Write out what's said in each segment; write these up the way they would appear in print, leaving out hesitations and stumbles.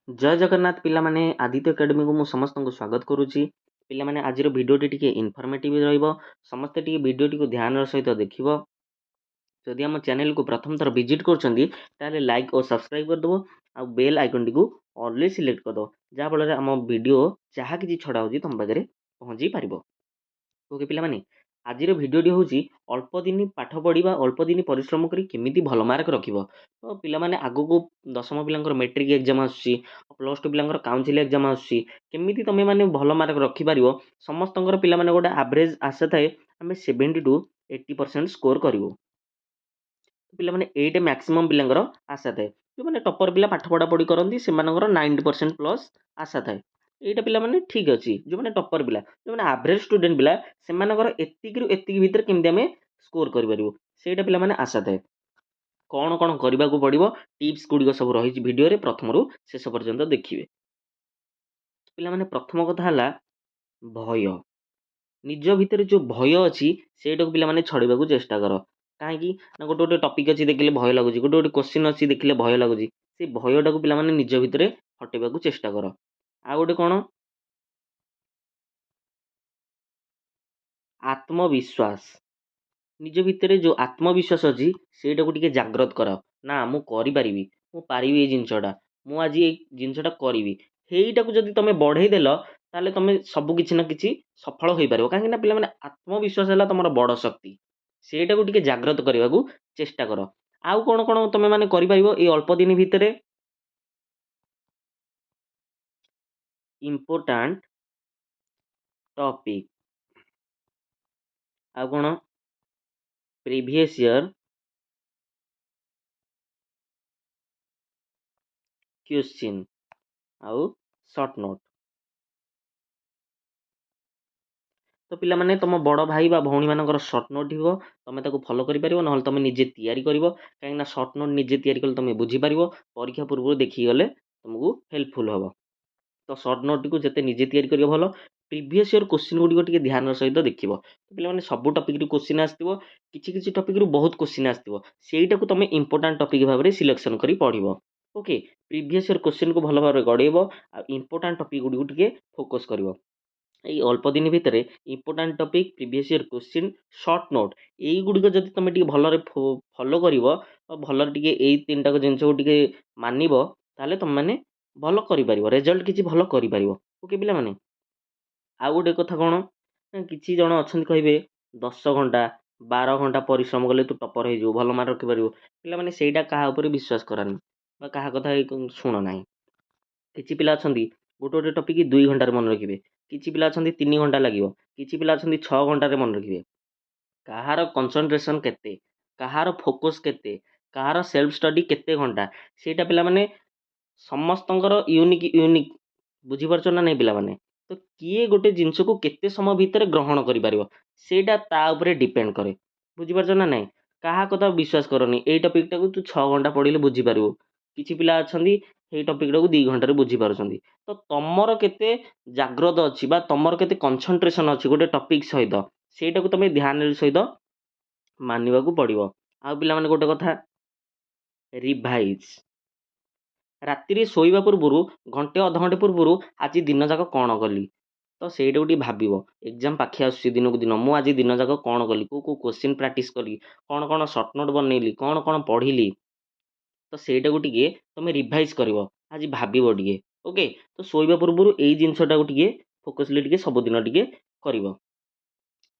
ଜୟ ଜଗନ୍ନାଥ ପିଲାମାନେ, ଆଦିତ୍ୟ ଏକାଡେମୀକୁ ମୁଁ ସମସ୍ତଙ୍କୁ ସ୍ୱାଗତ କରୁଛି। ପିଲାମାନେ, ଆଜିର ଭିଡ଼ିଓଟି ଟିକେ ଇନଫର୍ମେଟିଭ୍ ରହିବ। ସମସ୍ତେ ଟିକେ ଭିଡ଼ିଓଟିକୁ ଧ୍ୟାନର ସହିତ ଦେଖିବ। ଯଦି ଆମ ଚ୍ୟାନେଲକୁ ପ୍ରଥମ ଥର ଭିଜିଟ୍ କରୁଛନ୍ତି, ତାହେଲେ ଲାଇକ୍ ଓ ସବସ୍କ୍ରାଇବ୍ କରିଦେବ ଆଉ ବେଲ୍ ଆଇକନ୍ଟିକୁ ଅଲ୍ରେ ସିଲେକ୍ଟ କରିଦେବ, ଯାହାଫଳରେ ଆମ ଭିଡ଼ିଓ ଯାହା କିଛି ଛଡ଼ା ହେଉଛି ତୁମ ପାଖରେ ପହଞ୍ଚି ପାରିବ। ଓକେ ପିଲାମାନେ, ଆଜିର ଭିଡ଼ିଓଟି ହେଉଛି ଅଳ୍ପ ଦିନ ପାଠ ପଢ଼ିବା, ଅଳ୍ପ ଦିନ ପରିଶ୍ରମ କରି କେମିତି ଭଲ ମାର୍କ ରଖିବ। ତ ପିଲାମାନେ, ଆଗକୁ ଦଶମ ପିଲାଙ୍କର ମେଟ୍ରିକ୍ ଏକ୍ଜାମ୍ ଆସୁଛି, +2 ପିଲାଙ୍କର କାଉନସିଲ୍ ଏକ୍ଜାମ୍ ଆସୁଛି। କେମିତି ତୁମେମାନେ ଭଲ ମାର୍କ ରଖିପାରିବ? ସମସ୍ତଙ୍କର ପିଲାମାନେ ଗୋଟେ ଆଭରେଜ୍ ଆଶା ଥାଏ, ଆମେ 70 ଟୁ 80% ସ୍କୋର୍ କରିବୁ। ପିଲାମାନେ, ଏଇଟା ମ୍ୟାକ୍ସିମମ୍ ପିଲାଙ୍କର ଆଶା ଥାଏ। ଯେଉଁମାନେ ଟପର୍ ପିଲା ପାଠ ପଢ଼ାପଢ଼ି କରନ୍ତି, ସେମାନଙ୍କର 90% ପ୍ଲସ୍ ଆଶା ଥାଏ। ଏଇଟା ପିଲାମାନେ ଠିକ୍ ଅଛି। ଯେଉଁମାନେ ଟପର୍ ପିଲା, ଯେଉଁମାନେ ଆଭରେଜ୍ ଷ୍ଟୁଡେଣ୍ଟ ପିଲା, ସେମାନଙ୍କର ଏତିକିରୁ ଏତିକି ଭିତରେ କେମିତି ଆମେ ସ୍କୋର୍ କରିପାରିବୁ, ସେଇଟା ପିଲାମାନେ ଆଶା ଥାଏ। କ'ଣ କ'ଣ କରିବାକୁ ପଡ଼ିବ, ଟିପ୍ସ ଗୁଡ଼ିକ ସବୁ ରହିଛି ଭିଡ଼ିଓରେ, ପ୍ରଥମରୁ ଶେଷ ପର୍ଯ୍ୟନ୍ତ ଦେଖିବେ। ପିଲାମାନେ, ପ୍ରଥମ କଥା ହେଲା ଭୟ। ନିଜ ଭିତରେ ଯେଉଁ ଭୟ ଅଛି, ସେଇଟାକୁ ପିଲାମାନେ ଛଡ଼େଇବାକୁ ଚେଷ୍ଟା କର। କାହିଁକି ନା ଗୋଟେ ଗୋଟେ ଟପିକ୍ ଅଛି ଦେଖିଲେ ଭୟ ଲାଗୁଛି, ଗୋଟେ ଗୋଟେ କୋଶ୍ଚିନ୍ ଅଛି ଦେଖିଲେ ଭୟ ଲାଗୁଛି। ସେ ଭୟଟାକୁ ପିଲାମାନେ ନିଜ ଭିତରେ ହଟେଇବାକୁ ଚେଷ୍ଟା କର। ଆଉ ଗୋଟେ କ'ଣ? ଆତ୍ମବିଶ୍ୱାସ। ନିଜ ଭିତରେ ଯେଉଁ ଆତ୍ମବିଶ୍ୱାସ ଅଛି, ସେଇଟାକୁ ଟିକେ ଜାଗ୍ରତ କର। ନା, ମୁଁ କରିପାରିବି, ମୁଁ ପାରିବି ଏଇ ଜିନିଷଟା, ମୁଁ ଆଜି ଏଇ ଜିନିଷଟା କରିବି। ହେଇଟାକୁ ଯଦି ତୁମେ ବଢ଼େଇ ଦେଲ, ତାହେଲେ ତୁମେ ସବୁ କିଛି ନା କିଛି ସଫଳ ହୋଇପାରିବ। କାହିଁକି ନା ପିଲାମାନେ, ଆତ୍ମବିଶ୍ୱାସ ହେଲା ତୁମର ବଡ଼ ଶକ୍ତି। ସେଇଟାକୁ ଟିକେ ଜାଗ୍ରତ କରିବାକୁ ଚେଷ୍ଟା କର। ଆଉ କ'ଣ କ'ଣ ତୁମେ ମାନେ କରିପାରିବ ଏଇ ଅଳ୍ପ ଦିନ ଭିତରେ? ଇମ୍ପୋର୍ଟାଣ୍ଟ ଟପିକ୍, ଆଉ କ'ଣ? ପ୍ରିଭିୟସ୍ ଇୟର୍ କ୍ୱେଶ୍ଚିନ୍ ଆଉ ସର୍ଟ ନୋଟ୍। ତ ପିଲାମାନେ, ତୁମ ବଡ଼ ଭାଇ ବା ଭଉଣୀମାନଙ୍କର ସର୍ଟ ନୋଟ୍ ଥିବ, ତୁମେ ତାକୁ ଫଲୋ କରିପାରିବ, ନହେଲେ ତୁମେ ନିଜେ ତିଆରି କରିବ। କାହିଁକିନା ସର୍ଟ ନୋଟ୍ ନିଜେ ତିଆରି କଲେ ତୁମେ ବୁଝିପାରିବ, ପରୀକ୍ଷା ପୂର୍ବରୁ ଦେଖିକି ଗଲେ ତୁମକୁ ହେଲ୍ପଫୁଲ୍ ହେବ। ତ ସର୍ଟ ନୋଟ୍ଟିକୁ ଯେତେ ନିଜେ ତିଆରି କରିବ ଭଲ। ପ୍ରିଭିୟସ୍ ଇୟର୍ କୋଶ୍ଚିନ୍ ଗୁଡ଼ିକ ଟିକେ ଧ୍ୟାନର ସହିତ ଦେଖିବ। ପିଲାମାନେ, ସବୁ ଟପିକ୍ରୁ କୋଶ୍ଚିନ୍ ଆସିଥିବ, କିଛି କିଛି ଟପିକ୍ରୁ ବହୁତ କୋଶ୍ଚିନ୍ ଆସିଥିବ। ସେଇଟାକୁ ତୁମେ ଇମ୍ପୋର୍ଟାଣ୍ଟ ଟପିକ୍ ଭାବରେ ସିଲେକ୍ସନ୍ କରି ପଢ଼ିବ। ଓକେ, ପ୍ରିଭିୟସ୍ ଇୟର୍ କୋଶ୍ଚିନ୍କୁ ଭଲ ଭାବରେ ଗଡ଼େଇବ ଆଉ ଇମ୍ପୋର୍ଟାଣ୍ଟ ଟପିକ୍ ଗୁଡ଼ିକୁ ଟିକେ ଫୋକସ୍ କରିବ। ଏଇ ଅଳ୍ପ ଦିନ ଭିତରେ important topic, previous year question, short note, ଏଇଗୁଡ଼ିକ ଯଦି ତୁମେ ଟିକେ ଭଲରେ ଫଲୋ କରିବ, ଭଲରେ ଟିକେ ଏଇ ତିନିଟାକ ଜିନିଷକୁ ଟିକେ ମାନିବ, ତାହେଲେ ତୁମେମାନେ ଭଲ କରିପାରିବ, ରେଜଲ୍ଟ କିଛି ଭଲ କରିପାରିବ। ଓକେ ପିଲାମାନେ, ଆଉ ଗୋଟେ କଥା କ'ଣ? କିଛି ଜଣ ଅଛନ୍ତି କହିବେ 10 ଘଣ୍ଟା 12 ଘଣ୍ଟା ପରିଶ୍ରମ କଲେ ତୁ ଟପର୍ ହେଇଯିବୁ, ଭଲ ମାର୍କ ରଖିପାରିବୁ। ପିଲାମାନେ, ସେଇଟା କାହା ଉପରେ ବିଶ୍ୱାସ କରାନି ବା କାହା କଥା ଶୁଣ ନାହିଁ। କିଛି ପିଲା ଅଛନ୍ତି ଗୋଟେ ଗୋଟେ ଟପିକ୍ 2 ଘଣ୍ଟାରେ ମନେ ରଖିବେ, କିଛି ପିଲା ଅଛନ୍ତି 3 ଘଣ୍ଟା ଲାଗିବ, କିଛି ପିଲା ଅଛନ୍ତି 6 ଘଣ୍ଟାରେ ମନେ ରଖିବେ। କାହାର କନସେନ୍ଟ୍ରେସନ୍ କେତେ, କାହାର ଫୋକସ୍ କେତେ, କାହାର ସେଲ୍ଫ ଷ୍ଟଡି କେତେ ଘଣ୍ଟା, ସେଇଟା ପିଲାମାନେ ସମସ୍ତଙ୍କର ୟୁନିକ୍ ୟୁନିକ୍। ବୁଝିପାରୁଛ ନା ନାହିଁ ପିଲାମାନେ? ତ କିଏ ଗୋଟେ ଜିନିଷକୁ କେତେ ସମୟ ଭିତରେ ଗ୍ରହଣ କରିପାରିବ, ସେଇଟା ତା ଉପରେ ଡିପେଣ୍ଡ କରେ। ବୁଝିପାରୁଛ ନା ନାହିଁ? କାହା କଥା ବିଶ୍ୱାସ କରନି, ଏଇ ଟପିକ୍ଟାକୁ ତୁ 6 ଘଣ୍ଟା ପଢ଼ିଲେ ବୁଝିପାରିବୁ। କିଛି ପିଲା ଅଛନ୍ତି ସେଇ ଟପିକ୍ଟାକୁ 2 ଘଣ୍ଟାରେ ବୁଝିପାରୁଛନ୍ତି। ତ ତମର କେତେ ଜାଗ୍ରତ ଅଛି ବା ତମର କେତେ କନସେନ୍ଟ୍ରେସନ୍ ଅଛି ଗୋଟେ ଟପିକ୍ ସହିତ, ସେଇଟାକୁ ତମେ ଧ୍ୟାନର ସହିତ ମାନିବାକୁ ପଡ଼ିବ। ଆଉ ପିଲାମାନେ ଗୋଟେ କଥା, ରିଭାଇଜ୍। ରାତିରେ ଶୋଇବା ପୂର୍ବରୁ ଘଣ୍ଟେ ଅଧଘଣ୍ଟେ ପୂର୍ବରୁ ଆଜି ଦିନ ଯାକ କ'ଣ କଲି, ତ ସେଇଟାକୁ ଟିକେ ଭାବିବ। ଏକ୍ଜାମ୍ ପାଖେଇ ଆସୁଛି ଦିନକୁ ଦିନ। ମୁଁ ଆଜି ଦିନ ଯାକ କ'ଣ କଲି, କେଉଁ କେଉଁ କୋଶ୍ଚିନ୍ ପ୍ରାକ୍ଟିସ୍ କଲି, କ'ଣ କ'ଣ ସର୍ଟ ନୋଟ୍ ବନେଇଲି, କ'ଣ କ'ଣ ପଢ଼ିଲି, ତ ସେଇଟାକୁ ଟିକେ ତୁମେ ରିଭାଇଜ୍ କରିବ ଆଜି, ଭାବିବ ଟିକେ। ଓକେ, ତ ଶୋଇବା ପୂର୍ବରୁ ଏଇ ଜିନିଷଟାକୁ ଟିକେ ଫୋକସ୍ଲି ଟିକେ ସବୁଦିନ ଟିକେ କରିବ।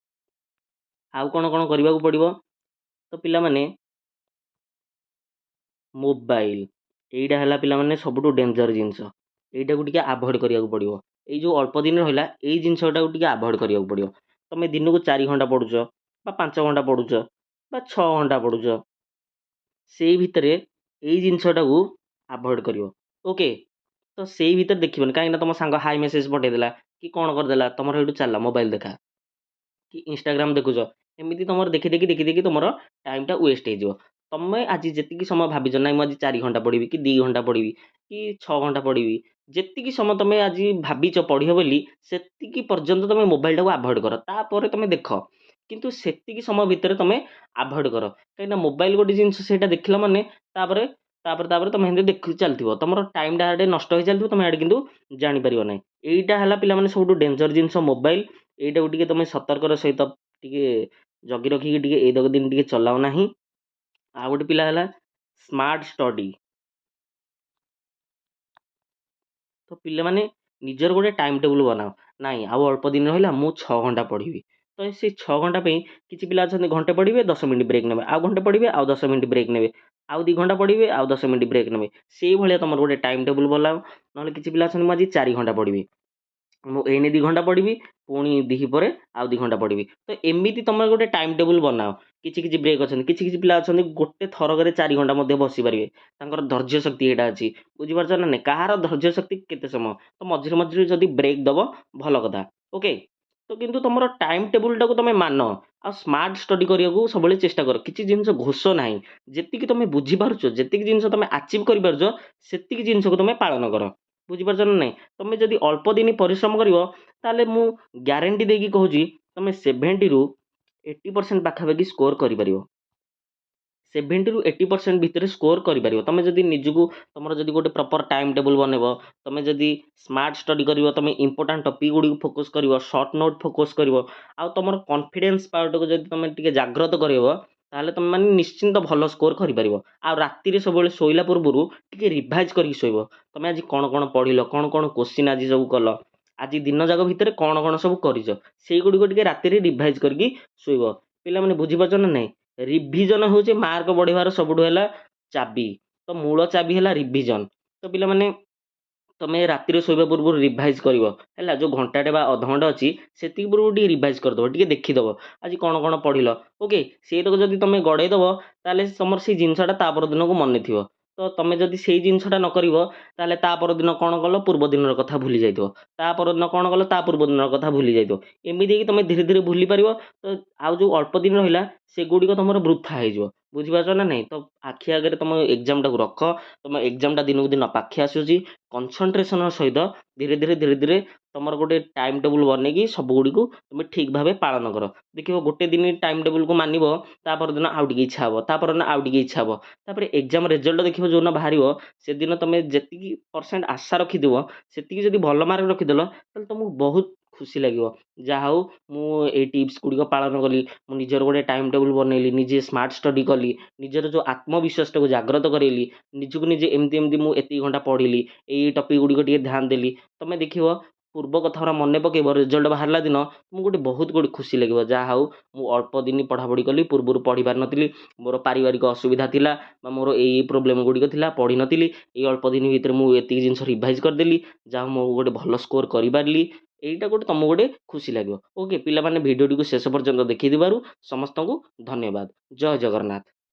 ଆଉ କ'ଣ କ'ଣ କରିବାକୁ ପଡ଼ିବ? ତ ପିଲାମାନେ, ମୋବାଇଲ, ଏଇଟା ହେଲା ପିଲାମାନେ ସବୁଠୁ ଡେଞ୍ଜର ଜିନିଷ। ଏଇଟାକୁ ଟିକେ ଆଭଏଡ଼ କରିବାକୁ ପଡ଼ିବ। ଏଇ ଯେଉଁ ଅଳ୍ପ ଦିନ ରହିଲା, ଏଇ ଜିନିଷଟାକୁ ଟିକେ ଆଭଏଡ଼ କରିବାକୁ ପଡ଼ିବ। ତୁମେ ଦିନକୁ 4 ଘଣ୍ଟା ପଢ଼ୁଛ ବା 5 ଘଣ୍ଟା ପଢ଼ୁଛ ବା 6 ଘଣ୍ଟା ପଢ଼ୁଛ, ସେଇ ଭିତରେ ଏଇ ଜିନିଷଟାକୁ ଆଭଏଡ଼ କରିବ। ଓକେ, ତ ସେଇ ଭିତରେ ଦେଖିବନି। କାହିଁକିନା ତୁମ ସାଙ୍ଗ ହାଇ ମେସେଜ୍ ପଠେଇଦେଲା କି କ'ଣ କରିଦେଲା, ତୁମର ସେଇଠୁ ଚାଲିଲା ମୋବାଇଲ ଦେଖା କି ଇନଷ୍ଟାଗ୍ରାମ ଦେଖୁଛ। ଏମିତି ତୁମର ଦେଖି ଦେଖି ଦେଖି ଦେଖି ତୁମର ଟାଇମ୍ଟା ୱେଷ୍ଟ ହେଇଯିବ। ତୁମେ ଆଜି ଯେତିକି ସମୟ ଭାବିଛ, ନାଇଁ ମୁଁ ଆଜି 4 ଘଣ୍ଟା ପଢ଼ିବି କି 2 ଘଣ୍ଟା ପଢ଼ିବି କି 6 ଘଣ୍ଟା ପଢ଼ିବି, ଯେତିକି ସମୟ ତୁମେ ଆଜି ଭାବିଛ ପଢ଼ିବ ବୋଲି, ସେତିକି ପର୍ଯ୍ୟନ୍ତ ତୁମେ ମୋବାଇଲଟାକୁ ଆଭଏଡ଼ କର। ତାପରେ ତୁମେ ଦେଖ, କିନ୍ତୁ ସେତିକି ସମୟ ଭିତରେ ତୁମେ ଆଭଏଡ଼ କର। କାହିଁକିନା ମୋବାଇଲ ଗୋଟେ ଜିନିଷ, ସେଇଟା ଦେଖିଲା ମାନେ ତାପରେ ତାପରେ ତାପରେ ତୁମେ ଏମିତି ଦେଖି ଚାଲିଥିବ, ତୁମର ଟାଇମ୍ଟା ଆଡ଼େ ନଷ୍ଟ ହେଇ ଚାଲିଥିବ, ତୁମେ ଆଡ଼େ କିନ୍ତୁ ଜାଣିପାରିବ ନାହିଁ। ଏଇଟା ହେଲା ପିଲାମାନେ ସବୁଠୁ ଡେଞ୍ଜର ଜିନିଷ ମୋବାଇଲ। ଏଇଟାକୁ ଟିକେ ତୁମେ ସତର୍କର ସହିତ ଟିକେ ଜଗି ରଖିକି ଟିକେ ଏଇ ଦିନ ଟିକେ ଚଲାଅ ନାହିଁ। ଆଉ ଗୋଟେ ପିଲା ହେଲା ସ୍ମାର୍ଟ ଷ୍ଟଡି। ତ ପିଲାମାନେ ନିଜର ଗୋଟେ ଟାଇମ୍ ଟେବୁଲ୍ ବନାଅ। ନାଇଁ, ଆଉ ଅଳ୍ପ ଦିନ ରହିଲା, ମୁଁ 6 ଘଣ୍ଟା ପଢ଼ିବି। ତ ସେଇ 6 ଘଣ୍ଟା ପାଇଁ କିଛି ପିଲା ଅଛନ୍ତି ଘଣ୍ଟେ ପଢ଼ିବେ, 10 ମିନିଟ୍ ବ୍ରେକ୍ ନେବେ, ଆଉ ଘଣ୍ଟେ ପଢ଼ିବେ, ଆଉ 10 ମିନିଟ୍ ବ୍ରେକ୍ ନେବେ, ଆଉ 2 ଘଣ୍ଟା ପଢ଼ିବେ, ଆଉ 10 ମିନିଟ୍ ବ୍ରେକ୍ ନେବେ। ସେଇଭଳିଆ ତୁମର ଗୋଟେ ଟାଇମ୍ ଟେବୁଲ୍ ବନାଅ। ନହେଲେ କିଛି ପିଲା ଅଛନ୍ତି, ମୁଁ ଆଜି 4 ଘଣ୍ଟା ପଢ଼ିବି, ମୁଁ ଏଇନେ 2 ଘଣ୍ଟା ପଢ଼ିବି, ପୁଣି ଦ୍ୱିପହରେ ଆଉ 2 ଘଣ୍ଟା ପଢ଼ିବି। ତ ଏମିତି ତୁମେ ଗୋଟେ ଟାଇମ୍ ଟେବୁଲ୍ ବନାଅ। କିଛି କିଛି ବ୍ରେକ୍ ଅଛନ୍ତି, କିଛି କିଛି ପିଲା ଅଛନ୍ତି ଗୋଟେ ଥରକରେ 4 ଘଣ୍ଟା ମଧ୍ୟ ବସିପାରିବେ, ତାଙ୍କର ଧୈର୍ଯ୍ୟ ଶକ୍ତି ଏଇଟା ଅଛି। ବୁଝିପାରୁଛ ନା ନାଇଁ? କାହାର ଧୈର୍ଯ୍ୟ ଶକ୍ତି କେତେ ସମୟ, ତ ମଝିରେ ମଝିରେ ଯଦି ବ୍ରେକ୍ ଦେବ ଭଲ କଥା। ଓକେ, ତ କିନ୍ତୁ ତୁମର ଟାଇମ୍ ଟେବୁଲ୍ଟାକୁ ତୁମେ ମାନ ଆଉ ସ୍ମାର୍ଟ ଷ୍ଟଡି କରିବାକୁ ସବୁବେଳେ ଚେଷ୍ଟା କର। କିଛି ଜିନିଷ ଘୋଷ ନାହିଁ, ଯେତିକି ତୁମେ ବୁଝିପାରୁଛ, ଯେତିକି ଜିନିଷ ତୁମେ ଆଚିଭ୍ କରିପାରୁଛ, ସେତିକି ଜିନିଷକୁ ତୁମେ ପାଳନ କର। ବୁଝିପାରୁଛ ନା ନାଇଁ? ତୁମେ ଯଦି ଅଳ୍ପ ଦିନ ପରିଶ୍ରମ କରିବ, ତାହେଲେ ମୁଁ ଗ୍ୟାରେଣ୍ଟି ଦେଇକି କହୁଛି ତୁମେ 70ରୁ 80% ପାଖାପାଖି ସ୍କୋର କରିପାରିବ। 70ରୁ 80% ଭିତରେ ସ୍କୋର କରିପାରିବ ତୁମେ ଯଦି ନିଜକୁ, ତୁମର ଯଦି ଗୋଟେ ପ୍ରପର୍ ଟାଇମ୍ ଟେବୁଲ୍ ବନେଇବ, ତୁମେ ଯଦି ସ୍ମାର୍ଟ ଷ୍ଟଡି କରିବ, ତୁମେ ଇମ୍ପୋର୍ଟାଣ୍ଟ ଟପିକ୍ ଗୁଡ଼ିକୁ ଫୋକସ୍ କରିବ, ସର୍ଟ ନୋଟ୍ ଫୋକସ୍ କରିବ, ଆଉ ତୁମର କନଫିଡେନ୍ସ ପାୱାରଟାକୁ ଯଦି ତୁମେ ଟିକେ ଜାଗ୍ରତ କରିବ, ତାହେଲେ ତୁମେ ମାନେ ନିଶ୍ଚିନ୍ତ ଭଲ ସ୍କୋର କରିପାରିବ। ଆଉ ରାତିରେ ସବୁବେଳେ ଶୋଇଲା ପୂର୍ବରୁ ଟିକେ ରିଭାଇଜ୍ କରିକି ଶୋଇବ। ତୁମେ ଆଜି କ'ଣ କ'ଣ ପଢ଼ିଲ, କ'ଣ କ'ଣ କୋଶ୍ଚିନ୍ ଆଜି ସବୁ କଲ, ଆଜି ଦିନ ଯାକ ଭିତରେ କ'ଣ କ'ଣ ସବୁ କରିଛ, ସେଇଗୁଡ଼ିକ ଟିକେ ରାତିରେ ରିଭାଇଜ୍ କରିକି ଶୋଇବ। ପିଲାମାନେ ବୁଝିପାରୁଛ ନା ନାହିଁ? ରିଭିଜନ୍ ହେଉଛି ମାର୍କ ବଢ଼େଇବାର ସବୁଠୁ ହେଲା ଚାବି। ତ ମୂଳ ଚାବି ହେଲା ରିଭିଜନ୍। ତ ପିଲାମାନେ ତୁମେ ରାତିରେ ଶୋଇବା ପୂର୍ବରୁ ରିଭାଇଜ୍ କରିବ, ହେଲା? ଯେଉଁ ଘଣ୍ଟାଟେ ବା ଅଧଘଣ୍ଟା ଅଛି, ସେତିକି ପୂର୍ବରୁ ଟିକେ ରିଭାଇଜ୍ କରିଦେବ, ଟିକେ ଦେଖିଦେବ ଆଜି କ'ଣ କ'ଣ ପଢ଼ିଲ। ଓକେ, ସେଇତକ ଯଦି ତୁମେ ଗଡ଼େଇ ଦେବ, ତାହେଲେ ତୁମର ସେଇ ଜିନିଷଟା ତା ପରଦିନକୁ ମନେ ଥିବ। ତ ତୁମେ ଯଦି ସେଇ ଜିନିଷଟା ନ କରିବ, ତାହେଲେ ତା ପରଦିନ କ'ଣ କଲ ପୂର୍ବ ଦିନର କଥା ଭୁଲି ଯାଇଥିବ, ତା ପରଦିନ କ'ଣ କଲ ତା ପୂର୍ବ ଦିନର କଥା ଭୁଲି ଯାଇଥିବ। ଏମିତି ହେଇକି ତୁମେ ଧୀରେ ଧୀରେ ଭୁଲି ପାରିବ। ତ ଆଉ ଯେଉଁ ଅଳ୍ପ ଦିନ ରହିଲା, ସେଗୁଡ଼ିକ ତୁମର ବୃଥା ହେଇଯିବ। ବୁଝିପାରୁଛ ନା ନାହିଁ? ତ ଆଖି ଆଗରେ ତୁମ ଏକ୍ଜାମ୍ଟାକୁ ରଖ। ତୁମ ଏକ୍ଜାମ୍ଟା ଦିନକୁ ଦିନ ପାଖେଇ ଆସୁଛି। କନସନ୍ଟ୍ରେସନ୍ ସହିତ ଧୀରେ ଧୀରେ ଧୀରେ ଧୀରେ ତୁମର ଗୋଟେ ଟାଇମ୍ ଟେବୁଲ୍ ବନେଇକି ସବୁଗୁଡ଼ିକୁ ତୁମେ ଠିକ୍ ଭାବେ ପାଳନ କର। ଦେଖିବ, ଗୋଟେ ଦିନ ଟାଇମ୍ ଟେବୁଲ୍କୁ ମାନିବ, ତା ପରଦିନ ଆଉ ଟିକେ ଇଚ୍ଛା ହେବ, ତା ପରଦିନ ଆଉ ଟିକେ ଇଚ୍ଛା ହେବ। ତାପରେ ଏକ୍ଜାମ୍ ରେଜଲ୍ଟ ଦେଖିବ ଯେଉଁଦିନ ବାହାରିବ, ସେଦିନ ତୁମେ ଯେତିକି ପରସେଣ୍ଟ ଆଶା ରଖିଥିବ, ସେତିକି ଯଦି ଭଲ ମାର୍କ ରଖିଦେଲ, ତାହେଲେ ତୁମକୁ ବହୁତ ଖୁସି ଲାଗିବ। ଯାହା ହଉ, ମୁଁ ଏଇ ଟିପ୍ସ ଗୁଡ଼ିକ ପାଳନ କଲି, ମୁଁ ନିଜର ଗୋଟେ ଟାଇମ୍ ଟେବୁଲ୍ ବନେଇଲି, ନିଜେ ସ୍ମାର୍ଟ ଷ୍ଟଡି କଲି, ନିଜର ଯେଉଁ ଆତ୍ମବିଶ୍ୱାସଟାକୁ ଜାଗ୍ରତ କରେଇଲି, ନିଜକୁ ନିଜେ ଏମିତି ଏମିତି ମୁଁ ଏତିକି ଘଣ୍ଟା ପଢ଼ିଲି, ଏଇ ଟପିକ୍ ଗୁଡ଼ିକ ଟିକେ ଧ୍ୟାନ ଦେଲି। ତୁମେ ଦେଖିବ, ପୂର୍ବ କଥା ଗୁଡ଼ା ମନେ ପକାଇବ ରେଜଲ୍ଟ ବାହାରିଲା ଦିନ, ତୁମକୁ ଗୋଟେ ବହୁତ ଗୋଟେ ଖୁସି ଲାଗିବ। ଯାହା ହଉ, ମୁଁ ଅଳ୍ପ ଦିନ ପଢ଼ାପଢ଼ି କଲି, ପୂର୍ବରୁ ପଢ଼ି ପାରିନଥିଲି, ମୋର ପାରିବାରିକ ଅସୁବିଧା ଥିଲା ବା ମୋର ଏଇ ପ୍ରୋବ୍ଲେମ୍ ଗୁଡ଼ିକ ଥିଲା, ପଢ଼ିନଥିଲି, ଏଇ ଅଳ୍ପ ଦିନ ଭିତରେ ମୁଁ ଏତିକି ଜିନିଷ ରିଭାଇଜ୍ କରିଦେଲି, ଯାହା ମୁଁ ଗୋଟେ ଭଲ ସ୍କୋର କରିପାରିଲି। ଏଇଟା ଗୋଟେ ତୁମକୁ ଗୋଟେ ଖୁସି ଲାଗିବ। ଓକେ ପିଲାମାନେ, ଭିଡ଼ିଓଟିକୁ ଶେଷ ପର୍ଯ୍ୟନ୍ତ ଦେଖିଥିବାରୁ ସମସ୍ତଙ୍କୁ ଧନ୍ୟବାଦ। ଜୟ ଜଗନ୍ନାଥ।